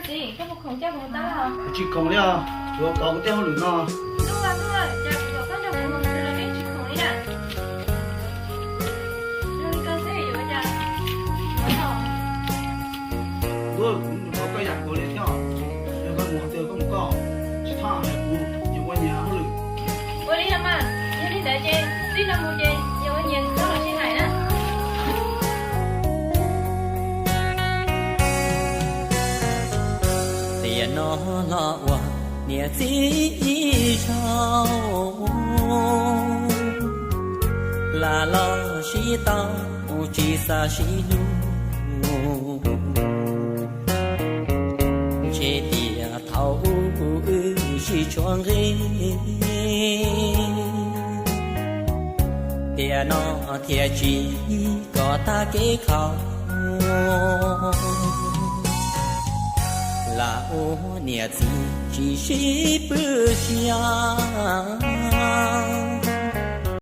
Txiv, koj puas khoom coj kuv mus tab laj? Kuv tsis khoom li os, kuv yuav kov kuv tej hauj lwm no. Ntuj, ntuj, cas kuv kom koj coj kuv mus los koj tsis khoom li na. Zoo li koj xwb yuav ua cas? Ntuj, kuv mus thov koj yam nkaus li thiab os. Yog koj mus tias koj mus koj, tsis txhob hais kuv, yuav ua nyias hauj lwm. Ua li los mas, yog li ntawd ces txij no mus ces yuav ua nyias txhob los sib hais na. Tiam no los ua niam txiv ib zaug, lam los sib tau tsis xav sib hlub. Ntshe tias thaum ub wb sib tshuav nqi, tiam no thiaj tsis kom tag kev khaus. Lam ua niam txiv tsis sib pw siab,